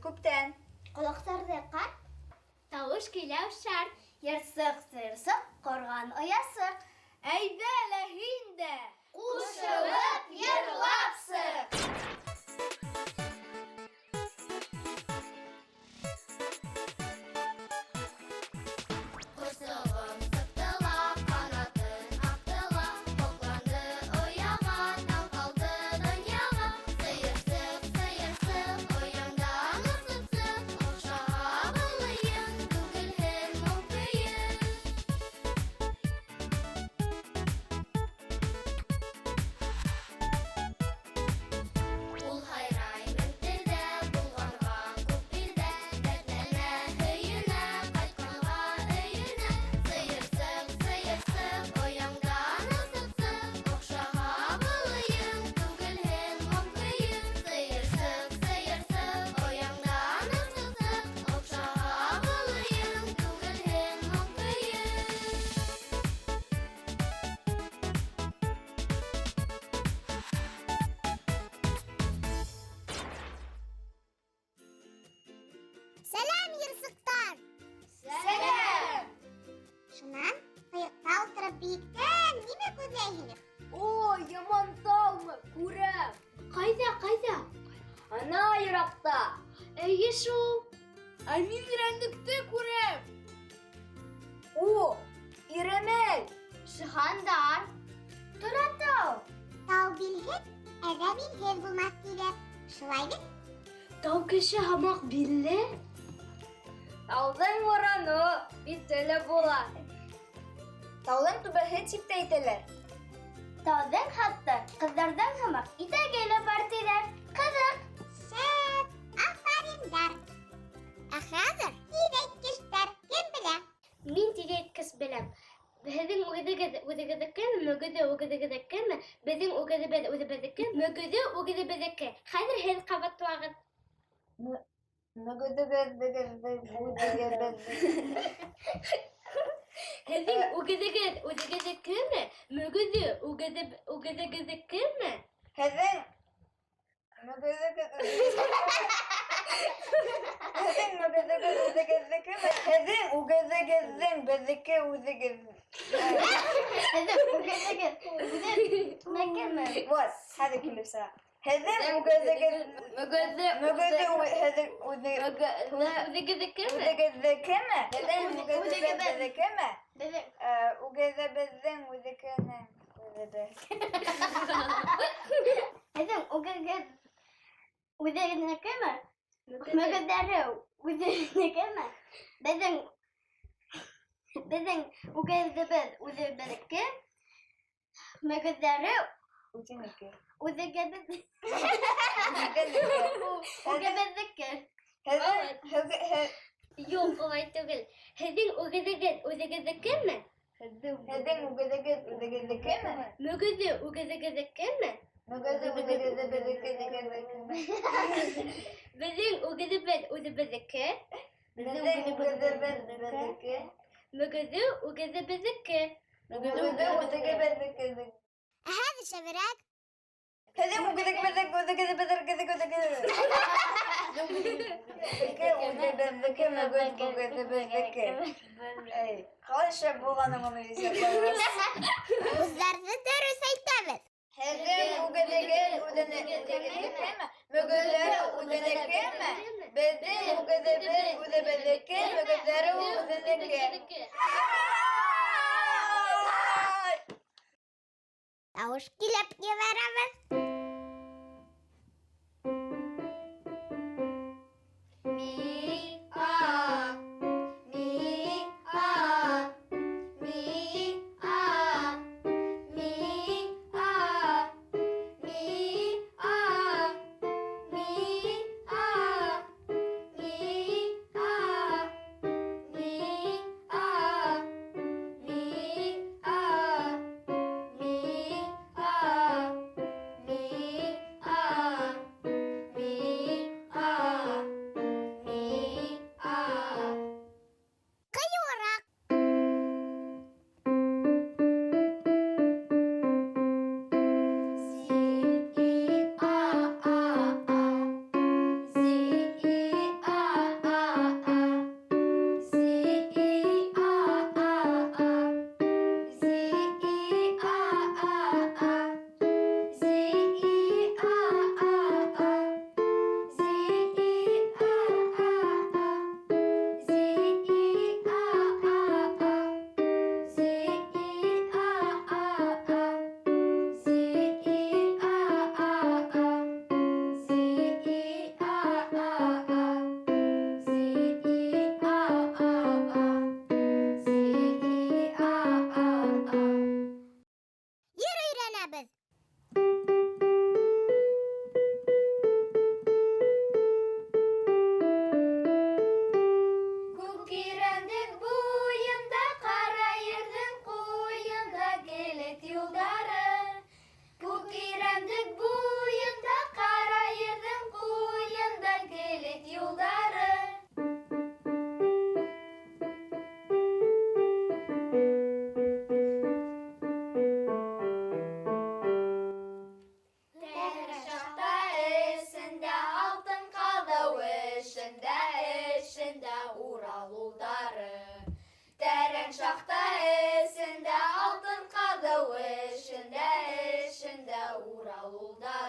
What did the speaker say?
Күптән. Ҡолаҡтарҙы ҡарт, тауыш көйләү шарт. Йырсыҡ, сыйырсыҡ, ҡорған оясыҡ. Әйҙә лә һин дә Ҡушылып йырлап сыҡ! Ҡошсоғом сыҡты ла, ҡанатын ҡаҡты ла, Һоҡланды ояға, таң ҡалды донъяға. Сыйырсыҡ, сыйырсыҡ, ояңдан осоп сыҡ, Оҡшаһа был уйын, түгелһен моң көйөн. Ул һайрай мең телдә, булғанға күп илдә, Дәртләнә, һөйөнә, ҡайтҡанға өйөнә. Сыйырсыҡ, сыйырсыҡ, ояңдан осоп сыҡ, Оҡшаһа был уйын, түгелһен моң көйөн. Сыйырсыҡ, сыйырсыҡ, ояңдан осоп сыҡ, Оҡшаһа был уйын, түгелһен моң көйөн. Сәләм, йырсыҡтар! Сәләм! Шунан ҡыйыҡта ултырып бейектән нимә күҙләйһегеҙ? О, яман талмы, күрәм. Ҡайҙа, ҡайҙа? Ана йыраҡта. Эйе шул. Ә мин Ирәндекте күрәм. О, Ирәмәл! Шыһандар. Торатау. Тау билһеҙ, әҙәм илһеҙ булмаҫ тиҙәр. Шулай бит? Тау кеше һымаҡ билле. Тауҙың мороно бите лә була. Тауҙың түбәһе тип тә әйтәләр. Тауҙың хатта ҡыҙҙарҙың һымаҡ итәге лә бар тиҙәр. Ҡыҙыҡ. Шәп! Афариндар! Ә хәҙер тиҙәйткестәр кем белә? Мин тиҙәйткес беләм. Һеҙҙең үгеҙегеҙ үҙегеҙҙеке, мөгөҙө үгеҙегеҙҙекеме? Беҙҙең үгеҙебеҙ үҙебеҙҙеке, мөгөҙө үгеҙебеҙҙеке. Хәҙер һеҙ ҡабатлағыҙ. Мөгөҙөгөҙ, бөгөҙ, үҙегеҙ. Һеҙҙең үгеҙегеҙ үҙегеҙҙекеме? Мөгөҙө үгеҙегеҙҙекеме? Һеҙҙең мөгөҙөгөҙ Һеҙҙең мөгөҙөгөҙ үҙегеҙҙекеме? Һеҙҙең үгеҙегеҙҙең беҙҙеке үҙегеҙ. Һеҙҙең үгеҙегеҙ үҙенекеме? Вот, хәҙер килеп сыға. Һеҙҙең үгеҙегеҙ Мөгөҙө мөгөҙө һеҙҙең үҙе үҙегеҙҙекеме? үҙегеҙҙекеме? Һеҙҙең үгеҙегеҙ беҙҙекеме? Беҙҙең Үгеҙебеҙҙең үҙекенең үҙебеҙ. Һеҙҙең үгеҙегеҙ үҙенекеме? Мөгөҙҙәре үҙенекеме? Беҙҙең үгеҙебеҙ үҙебеҙҙеке, мөгөҙҙәре Үҙенеке. үҙегеҙ Үҙегеҙҙеке. үгеҙебеҙҙеке. Һеҙҙең һеҙ Юҡ, улай түгел. Һеҙҙең үгеҙегеҙ үҙегеҙҙекеме? Һеҙҙең үгеҙегеҙ үҙегеҙҙекеме? Мөгөҙө үгеҙегеҙҙекеме? Мөгөҙө үҙегеҙҙекеме? Беҙҙең үгеҙебеҙ үҙебеҙҙеке, Беҙҙең үгеҙебеҙ беҙҙеке. мөгөҙө үгеҙебеҙҙеке. Мөгөҙө үҙегеҙҙеке. Ә хәҙер шәберәк. Һеҙҙең үгеҙегеҙ үҙегеҙ үҙегеҙ. Үҙебеҙҙеке, мөгөҙ үгеҙебеҙҙеке. Эй, ҡалай шәп булғанын уны иҫәпләгеҙ. Һүҙҙәрҙе дөрөҫ әйтәбеҙ. Һеҙҙең үгеҙегеҙ үҙенекеме? Мөгөҙҙәре үҙенекеме? Беҙҙең үгеҙебеҙ үҙебеҙҙеке, мөгөҙҙәре үҙенеке. Тауыш килеп ебәрәбеҙ. Ми, а, ми, а, ми, а, ми, а, ми, а, ми, а, ми, а, ми, а, ми, а, ми, а, ми, Ауылда.